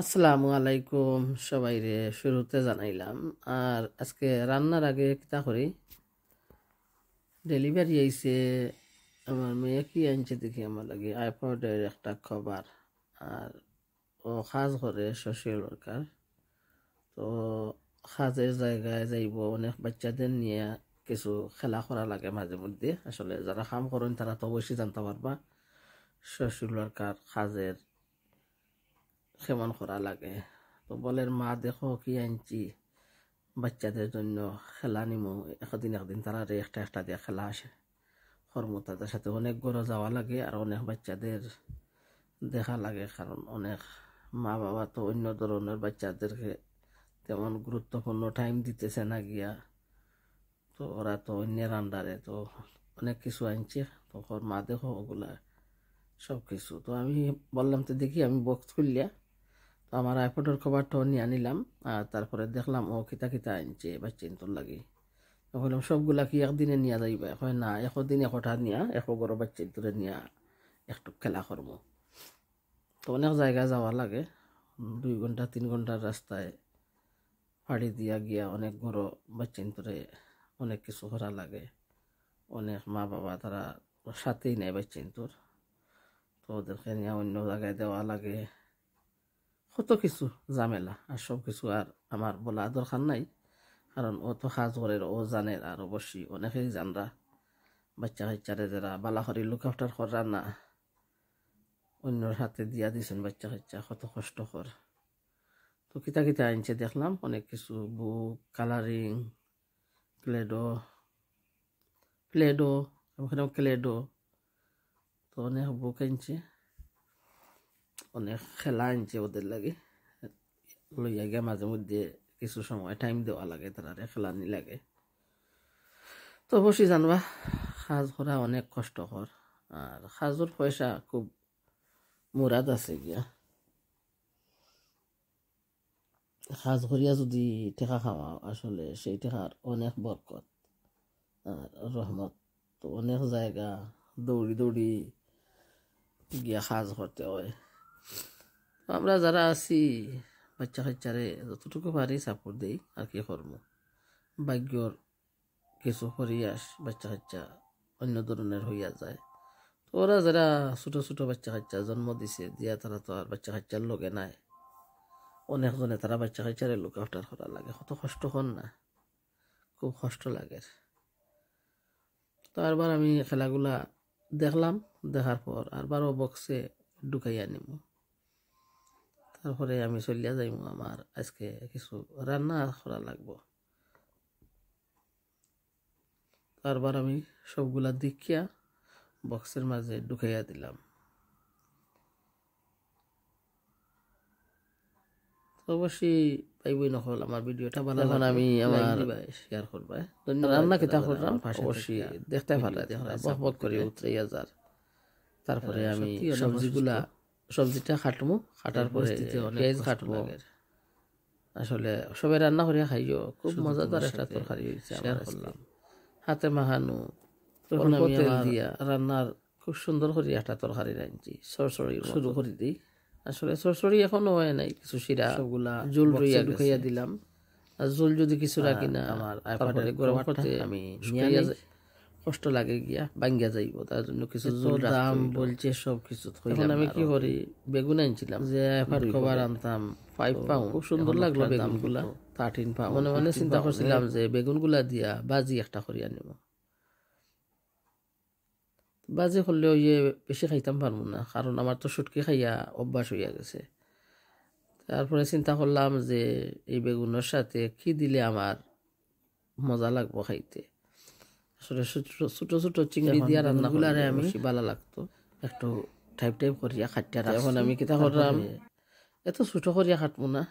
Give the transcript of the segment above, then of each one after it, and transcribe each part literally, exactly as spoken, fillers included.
আসসালামু আলাইকুম সবাইরে, শুরুতে জানাইলাম। আর আজকে রান্নার আগে কিতা করি, ডেলিভারি আইছে, আমার মেয়ে কি আনছে দেখি আমার লাগি, আইপডের একটা কভার। আর ও কাজ করে, সোশ্যাল ওয়ার্কার। তো কাজের জায়গায় যাইবো, অনেক বাচ্চাদের নিয়া কিছু খেলা করা লাগে মাঝে মধ্যে। আসলে যারা কাম করইন তারা তো অবশ্যই জানতা পারবা সোশ্যাল ওয়ার্কার কাজের কেমন করা লাগে। তো বলের, "মা, দেখো কি আনছি বাচ্চাদের জন্য খেলা নিমু, একদিন একদিন তারারে একটা একটা দিয়া খেলা আসে করমু।" তাদের সাথে অনেক ঘরো যাওয়া লাগে আর অনেক বাচ্চাদের দেখা লাগে, কারণ অনেক মা বাবা তো অন্য ধরনের বাচ্চাদেরকে তেমন গুরুত্বপূর্ণ টাইম দিতেছে না গিয়া। তো ওরা তো অন্যের আন্ডারে, তো অনেক কিছু আনছে। তো ওর মা দেখো ওগুলা সব কিছু। তো আমি বললাম, "তো দেখি আমি বক্স খুললিয়া।" তো আমার আইপডের কভারটাও নিয়া নিলাম, আর তারপরে দেখলাম ও কিতা কিতা আনছে বাচ্চাইন্তর লাগি। তো বললাম, "সবগুলা কি একদিনে নিয়া যাইবা?" কয়, "না, একদিন একটা নিয়া এক ঘরো বাচ্চাইন্তরে নিয়া একটু খেলা করমু।" তো অনেক জায়গা যাওয়া লাগে, দুই ঘন্টা তিন ঘন্টার রাস্তায় পাড়ি দিয়া গিয়া অনেক ঘরো বাচ্চাইন্তরে অনেক কিছু করা লাগে। অনেক মা বাবা তারা সাথেই নেয় বাচ্চাইন্তর, তো ওদেরকে নিয়া অন্য জায়গায় দেওয়া লাগে, কত কিছু ঝামেলা। আর সব কিছু আর আমার বলা দরকার নাই, কারণ ও তো কাজ করে, ও জানে। আর অবশ্যই অনেকেই জানরা বাচ্চা কাচ্চারে যারা বালা করি লুক আফটার কররা না, অন্যর হাতে দিয়া দিছেন বাচ্চা কাচ্চা, কত কষ্ট কর। তো কিতা কিতা আনছে দেখলাম, অনেক কিছু, বুক, কালারিং, ক্লেডো, প্লেডো, ওখানে ক্লেডো। তো অনেক বুক আনছে, অনেক খেলা আনছে ওদের লাগি। লইয়া গিয়া মাঝে মধ্যে কিছু সময় টাইম দেওয়া লাগে, তারারে খেলানি লাগে। তো অবশ্যই জানবা, কাজ করা অনেক কষ্টকর, আর কাজর পয়সা খুব মুরাদ আছে গিয়া। কাজ করিয়া যদি টেকা খাওয়া, আসলে সেই টেকার অনেক বরকত আর রহমত। তো অনেক জায়গা দৌড়ি দৌড়ি গিয়া কাজ করতে হয়। তো আমরা যারা আছি, বাচ্চা কাচ্চারে যতটুকু পারি সাপোর্ট দেই, আর কি করবো। ভাগ্যর কিছু করিয়া বাচ্চা কাচ্চা অন্য ধরনের হইয়া যায়। তো ওরা যারা ছোট ছোট বাচ্চা কাচ্চা জন্ম দিছে, দিয়া তারা তো আর বাচ্চা কাচ্চার লগে নাই। অনেকজনে তারা বাচ্চা কাচ্চারে লুক আফটার করা লাগে, কত কষ্ট কর না, খুব কষ্ট লাগে। তো আরবার আমি খেলাগুলা দেখলাম, দেখার পর আরবারও বক্সে ঢুকাইয়া নিমু। তারপরে আমি চলিয়া যাইমু, আমার আজকে কিছু রান্না করা লাগবো। তারপর আমি সবগুলা দেখিয়া বক্সের মাঝে ঢুকাইয়া দিলাম। তো অবশ্যই ভাই বইন অকল আমার ভিডিওটা ভালা লাগলে আমি like আমার দিবায়, শেয়ার করবায়। ধন্যবাদ রান্না কিতা করলাম, অবশ্যই দেখতে পারলে, বক বক করি উতরাইয়া যার। তারপরে আমি সবজিগুলা, সবজিটা কাটমু, কাটার পরে পিয়াজ কাটমু। আসলে সবে রান্না করিয়া খাইও, খুব মজাদার একটা তরকারি হইছে আমার আজকে। হাতে মাখানো, অল্প তেল দিয়া রান্নার খুব সুন্দর করি একটা তরকারি রাঁধছি, চরচড়ির মতো। শুরু করি দেই। আসলে চরচড়ি এখনো হয় নাই, কিছু শিরা সবগুলা ঝোল রইয়া গেছে। ঢুকাইয়া দিলাম। আর ঝোল যদি কিছু রাখি না, আমার তারপরে গরম করতে আমি শুকাইয়া যায়, কষ্ট লাগে গিয়া, ভাঙ্গিয়া যাইব, তার জন্য কিছু ঝোল রাখতে হইল। বলছে সব কিছু। এখন আমি কি করি, বেগুন আনছিলাম যে আইপড কভার আনতাম, ফাইভ পাউন্ড, খুব সুন্দর লাগলো বেগুনগুলা, থার্টিন পাউন্ড। মনে মনে চিন্তা করছিলাম যে বেগুনগুলা দিয়া ভাজি একটা করিয়া নিব। ভাজি করলে ওই যে বেশি খাইতাম পারবো না, কারণ আমার তো শুটকি খাইয়া অভ্যাস হইয়া গেছে। তারপরে চিন্তা করলাম যে এই বেগুনের সাথে কি দিলে আমার মজা লাগবো খাইতে। আসলে ছোট ছোট, ছোট ছোট চিংড়ি দিয়া রান্না করলে আমি বেশি ভালা লাগতো। একটু টাইপ টাইপ করিয়া কাটিয়া রাখছি। এখন আমি কিতা করলাম, এত ছোট করিয়া কাটবো না,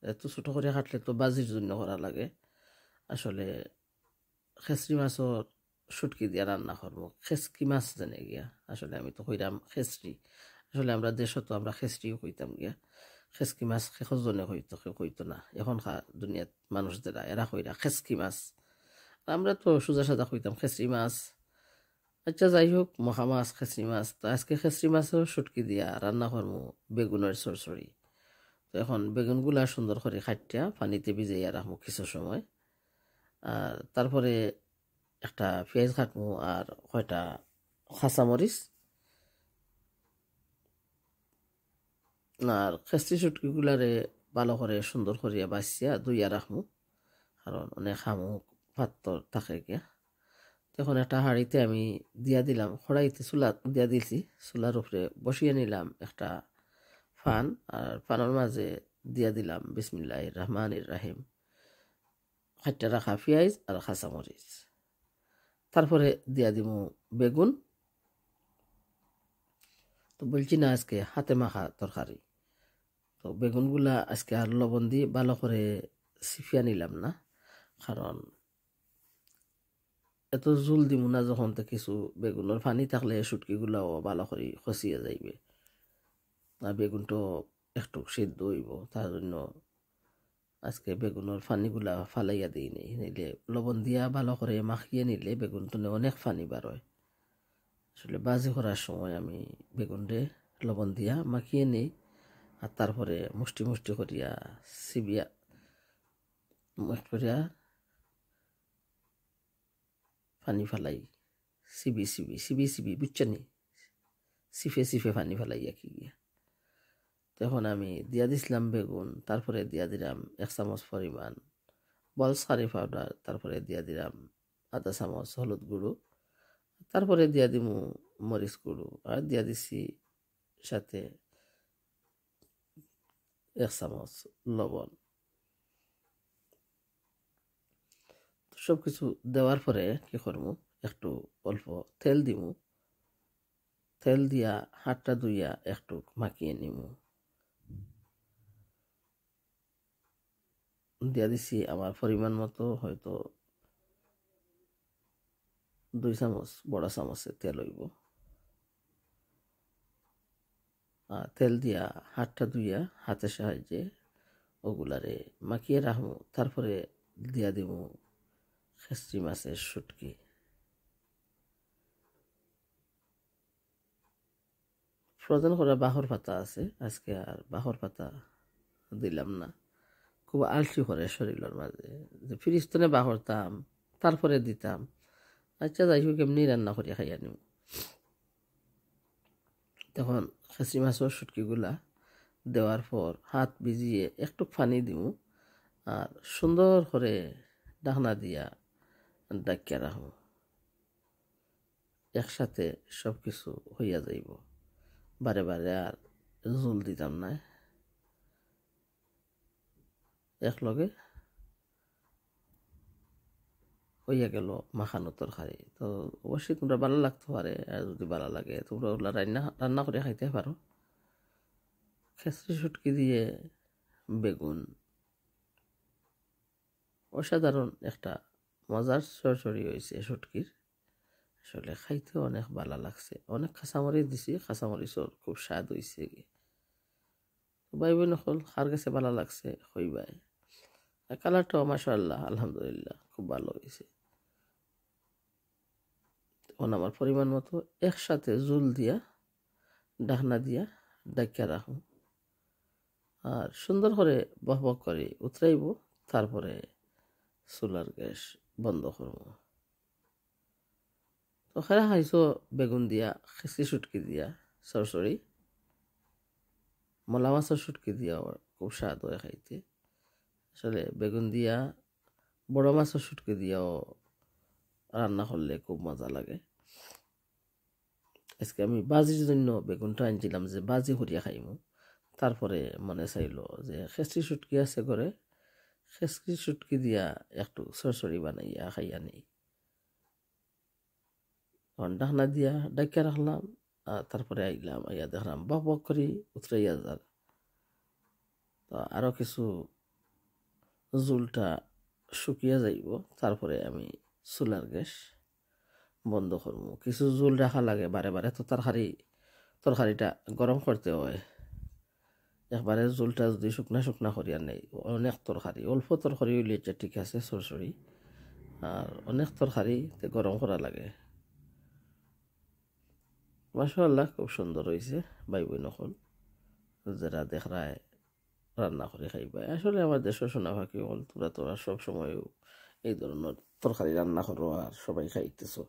এত ছোট করিয়া কাটলে তো ভাজির জন্য করা লাগে। আসলে খেসরি মাছর শুটকি দিয়া রান্না করবো, খেসকি মাছ জানে গিয়া। আসলে আমি তো কইরাম খেসরি, আসলে আমরা দেশো তো আমরা খেসরিও কইতাম গিয়া। খেসকি মাছ কেউ জনে কইতো, কেউ কইতো না। এখনকার দুনিয়াত মানুষ যারা, এরা কইরা খেসকি মাছ। আমরা তো সোজা সাদা কইতাম খেসরি মাছ। আচ্ছা, যাই হোক, মখা মাছ, খেসরি মাছ। তো আজকে খেসরি মাছর শুটকি দিয়া রান্না করবো বেগুনের চরচড়ি। তো এখন বেগুনগুলা সুন্দর করি কাটিয়া পানিতে ভিজাইয়া রাখমু কিছু সময়। আর তারপরে একটা পিয়াইজ কাটমু আর কয়টা কাঁচামরিচ। আর খেসরি শুটকিগুলারে ভালো করে সুন্দর করিয়া বাছিয়া ধুইয়া রাখমু, কারণ অনেক হামু পাত্তর থাকে গিয়া। তখন একটা হাঁড়িতে আমি দিয়া দিলাম, কড়াইতে চুলা দিয়া দিছি, চুলার উপরে বসিয়ে নিলাম একটা pan, আর panর মাঝে দিয়া দিলাম বিসমিল্লাহির রহমানির রহিম, কাটিয়া রাখা পিয়াইজ আর কাঁচামরিচ। তারপরে দিয়া দিমু বেগুন। তো বলছি না আজকে হাতে মাখা তরকারি, তো বেগুনগুলা আজকে আর লবণ দি ভালো করে ছিপিয়া নিলাম না, কারণ এত ঝুল দিমু না যখন, তো কিছু বেগুনর পানি থাকলে শুটকিগুলাও ভালো করি খসিয়া যাইবে, আর বেগুন তো একটু সিদ্ধ হইব, তার জন্য আজকে বেগুনর পানিগুলা ফালাইয়া দিই নেই, নিলে লবণ দিয়া ভালো করে মাখিয়ে নিলে বেগুন তো অনেক পানি বার হয়। আসলে বাজি করার সময় আমি বেগুনরে লবণ দিয়া মাখিয়ে নেই, আর তারপরে মুষ্টি মুষ্টি করিয়া ছিপিয়া মুষ্টি করিয়া পানি ফালাই, ছিপি ছিপি, ছিপি ছিপি, বুঝছো নি? ছিপে ছিপে পানি ফালাইয়া কি গিয়া। তখন আমি দিয়া দিছিলাম বেগুন, তারপরে দিয়া দিলাম এক চামচ পরিমাণ বলস কারি পাউডার, তারপরে দিয়া দিলাম আধা চামচ হলুদ গুঁড়ো, তারপরে দিয়া দিমু মরিচ গুঁড়ো, আর দিয়া দিছি সাথে এক চামচ লবণ। তো সব কিছু দেওয়ার পরে কি করমু, একটু অল্প তেল দিমু, তেল দিয়া হাতটা ধুইয়া একটু মাখিয়ে নিমু। দিয়া দিছি আমার পরিমাণ মতো হয়তো দুই চামচ, বড় চামচে তেল হইব। আর তেল দিয়া হাতটা ধুইয়া হাতের সাহায্যে ওগুলারে মাখিয়ে রাখমু, তারপরে দিয়া দিমু খেসরি মাছের শুটকি। ফ্রোজেন করা বাহর পাতা আছে, আজকে আর বাহর পাতা দিলাম না, খুব আলসি করে শরীরের মাঝে, যে ফ্রিজ তনে বাহরতাম, তারপরে দিতাম। আচ্ছা, যাই হোক, এমনি রান্না করিয়া খাইয়া নিমু। তখন খেসরি মাছর শুটকিগুলা দেওয়ার পর হাত ভিজিয়ে একটু পানি দিমু, আর সুন্দর করে ঢাকনা দিয়া ঢাকিয়া রাখমু। একসাথে সব কিছু হইয়া যাইব, বারে বারে আর ঝুল দিতাম না, একলগে হইয়া গেল মাখানো তরকারি। তো অবশ্যই তোমরা ভালো লাগতে পারে, আর যদি ভালো লাগে তোমরা ওগুলা রান্না রান্না করে খাইতে পারো। খেসরি শুটকি দিয়ে বেগুন, অসাধারণ একটা মজার চরচরি হয়েছে শুটকির। আসলে খাইতে অনেক ভালো লাগছে, অনেক কাঁচামরিচ দিছি, কাঁচামরিচর খুব স্বাদ হয়েছে গি। তো ভাই বোন অকল কার গেছে ভালো লাগছে কইবায়। আর কালারটাও মাশাআল্লাহ, আলহামদুলিল্লাহ, খুব ভালো হয়েছে। এখন আমার পরিমাণ মতো একসাথে ঝুল দিয়া, ঢাকনা দিয়া ঢাকিয়া রাখুন। আর সুন্দর করে বক বক করে উতরাইব, তারপরে চুলার গ্যাস বন্ধ করব। তো খেরা খাইছো বেগুন দিয়া, খেসরি শুটকি দিয়া, সরাসরি মলা মাছর শুটকি দিয়াও খুব স্বাদ হয় খাইতে। আসলে বেগুন দিয়া, বড় মাছর শুটকি দিয়াও রান্না করলে খুব মজা লাগে। আজকে আমি বাজির জন্য বেগুনটা আনছিলাম যে বাজি করিয়া খাইমু। তারপরে মনে চাইলো যে খেসরি শুটকি আছে ঘরে, খেসরি শুটকি দিয়া একটু সরাসরি বানাইয়া খাইয়া নেই। তখন ঢাকনা দিয়া ঢাকিয়া রাখলাম, আর তারপরে আইলাম, আইয়া দেখলাম বক বক করি উতরাইয়া যার। তো আরও কিছু ঝুলটা শুকিয়া যাইব, তারপরে আমি চুলার গ্যাস বন্ধ করবো। কিছু ঝুল রাখা লাগে বারে বারে, তো তরকারি, তরকারিটা গরম করতে হয়। একবারে ঝুলটা যদি শুকনা শুকনা করিয়া নেই, অনেক তরকারি, অল্প তরকারি হইলে এটা ঠিক আছে, সরাসরি। আর অনেক তরকারি তে গরম করা লাগে। মাশাআল্লাহ, খুব সুন্দর হয়েছে ভাই বোন অকল। যারা দেখরায়, রান্না করি খাইবা। আসলে আমার দেশর সোনা পাখি অকল, তোমরা তো আর সব সময়ও এই ধরনর তরকারি রান্না করো আর সবাই খাইতেছো,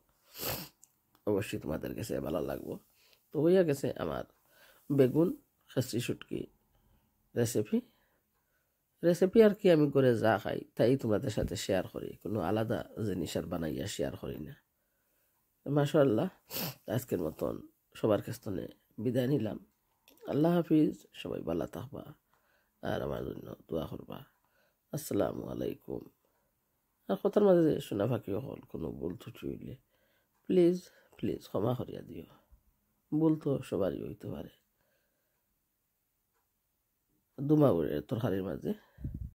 অবশ্যই তোমাদের গেছে ভালা লাগবো। তো অইয়া গেছে আমার বেগুন খেসরি শুটকি recipe। Recipe আর কি, আমি ঘরে যা খাই তাই তোমাদের সাথে share করি, কোনো আলাদা জিনিস আর বানাইয়া share করি না। তো মাশাআল্লাহ, আজকের মতন সবার কাছ থেকে বিদায় নিলাম। আল্লাহ হাফিজ, সবাই ভালা থাকবা আর আমার জন্য দোয়া করবা। আসসালামু আলাইকুম। আর কথার মাঝে সোনা পাখি অকল কোনো ভুল ত্রুটি অইলে please, please ক্ষমা করিয়া দিও। ভুল তো সবারই অইতে পারে। দুমা উড়ে তরকারির মাঝে।